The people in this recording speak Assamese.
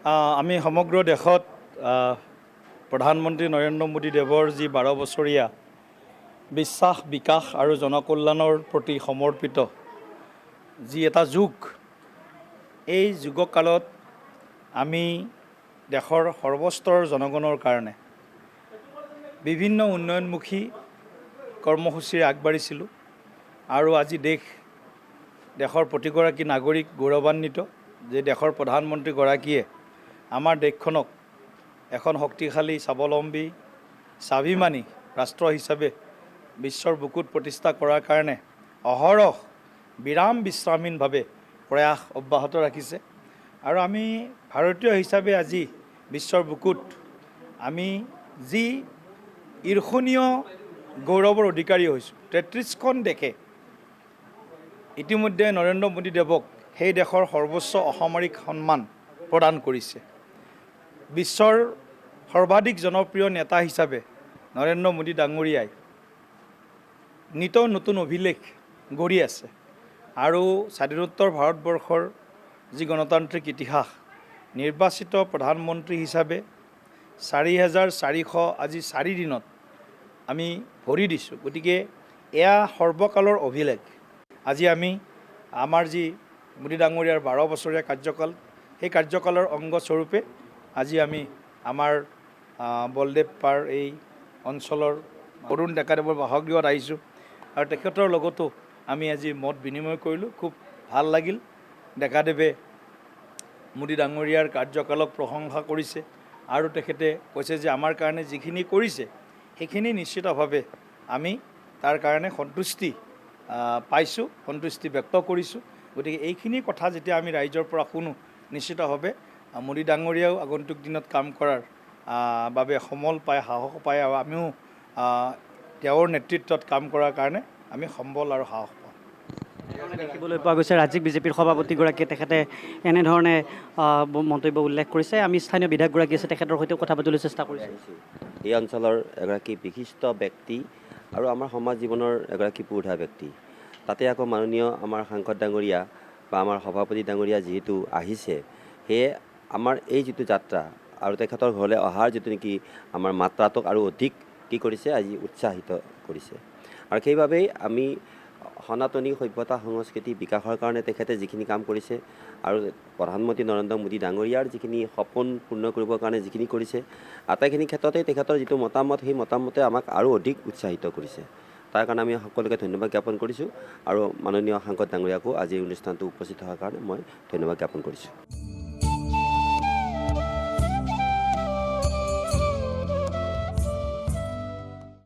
আমি সমগ্ৰ দেশত প্ৰধানমন্ত্ৰী নৰেন্দ্ৰ মোদী দেৱৰ যি 12 বছৰীয়া বিশ্বাস, বিকাশ আৰু জনকল্যাণৰ প্ৰতি সমৰ্পিত যি এটা যুগ, এই যুগকালত আমি দেশৰ সৰ্বস্তৰৰ জনগণৰ কাৰণে বিভিন্ন উন্নয়নমুখী কৰ্মসূচীৰে আগবাঢ়িছিলোঁ আৰু আজি দেশৰ প্ৰতিগৰাকী নাগৰিক গৌৰৱান্বিত যে দেশৰ প্ৰধানমন্ত্ৰীগৰাকীয়ে আমাৰ দেশখনক এখন শক্তিশালী, স্বাৱলম্বী, স্বাভিমানী ৰাষ্ট্ৰ হিচাপে বিশ্বৰ বুকুত প্ৰতিষ্ঠা কৰাৰ কাৰণে অহৰহ বিৰাম বিশ্ৰামহীনভাৱে প্ৰয়াস অব্যাহত ৰাখিছে। আৰু আমি ভাৰতীয় হিচাপে আজি বিশ্বৰ বুকুত আমি যি ঈৰ্ষণীয় গৌৰৱৰ অধিকাৰী হৈছোঁ, 33খন দেশে ইতিমধ্যে নৰেন্দ্ৰ মোদী দেৱক সেই দেশৰ সৰ্বোচ্চ অসামৰিক সন্মান প্ৰদান কৰিছে। বিশ্বৰ সৰ্বাধিক জনপ্ৰিয় নেতা হিচাপে নৰেন্দ্ৰ মোদী ডাঙৰীয়াই নিতৌ নতুন অভিলেখ গঢ়ি আছে। আৰু স্বাধীনোত্তৰ ভাৰতবৰ্ষৰ যি গণতান্ত্ৰিক ইতিহাস, নিৰ্বাচিত প্ৰধানমন্ত্ৰী হিচাপে 4400 আজি 4 দিনত আমি ভৰি দিছোঁ। গতিকে এয়া সৰ্বকালৰ অভিলেখ। আজি আমি আমাৰ যি মোদী ডাঙৰীয়াৰ 12 বছৰীয়া কাৰ্যকাল, সেই কাৰ্যকালৰ অংগস্বৰূপে আজি আমি আমাৰ বলদেৱ পাৰ এই অঞ্চলৰ অৰুণ ডেকাদেৱৰ বাসগৃহত আহিছোঁ আৰু তেখেতৰ লগতো আমি আজি মত বিনিময় কৰিলোঁ। খুব ভাল লাগিল। ডেকাদেৱে মোদী ডাঙৰীয়াৰ কাৰ্যকালক প্ৰশংসা কৰিছে আৰু তেখেতে কৈছে যে আমাৰ কাৰণে যিখিনি কৰিছে, সেইখিনি নিশ্চিতভাৱে আমি তাৰ কাৰণে সন্তুষ্টি পাইছোঁ, সন্তুষ্টি ব্যক্ত কৰিছোঁ। গতিকে এইখিনি কথা যেতিয়া আমি ৰাইজৰ পৰা শুনো, নিশ্চিতভাৱে মোদী ডাঙৰীয়াও আগন্তুক দিনত কাম কৰাৰ বাবে সমল পায়, সাহস পায় আৰু আমিও তেওঁৰ নেতৃত্বত কাম কৰাৰ কাৰণে আমি সম্বল আৰু সাহস পাওঁ। দেখিবলৈ পোৱা গৈছে, ৰাজ্যিক বিজেপিৰ সভাপতিগৰাকীয়ে তেখেতে এনেধৰণে মন্তব্য উল্লেখ কৰিছে। আমি স্থানীয় বিধায়কগৰাকী আছে, তেখেতৰ সৈতেও কথা পাতিবলৈ চেষ্টা কৰিছোঁ। আহিছোঁ। এই অঞ্চলৰ এগৰাকী বিশিষ্ট ব্যক্তি আৰু আমাৰ সমাজ জীৱনৰ এগৰাকী পুৰোধা ব্যক্তি। তাতে আকৌ মাননীয় আমাৰ সাংসদ ডাঙৰীয়া বা আমাৰ সভাপতি ডাঙৰীয়া যিহেতু আহিছে, সেয়ে আমাৰ এই যিটো যাত্ৰা আৰু তেখেতৰ ঘৰলৈ অহাৰ যিটো নেকি আমাৰ মাত্ৰাটোক আৰু অধিক কি কৰিছে, আজি উৎসাহিত কৰিছে। আৰু সেইবাবেই আমি সনাতনী সভ্যতা সংস্কৃতি বিকাশৰ কাৰণে তেখেতে যিখিনি কাম কৰিছে আৰু প্ৰধানমন্ত্ৰী নৰেন্দ্ৰ মোদী ডাঙৰীয়াৰ যিখিনি সপোন পূৰ্ণ কৰিবৰ কাৰণে যিখিনি কৰিছে, আটাইখিনি ক্ষেত্ৰতে তেখেতৰ যিটো মতামত, সেই মতামতে আমাক আৰু অধিক উৎসাহিত কৰিছে। তাৰ কাৰণে আমি সকলোকে ধন্যবাদ জ্ঞাপন কৰিছোঁ আৰু মাননীয় সাংসদ ডাঙৰীয়াকো আজি এই অনুষ্ঠানটো উপস্থিত হোৱাৰ কাৰণে মই ধন্যবাদ জ্ঞাপন কৰিছোঁ।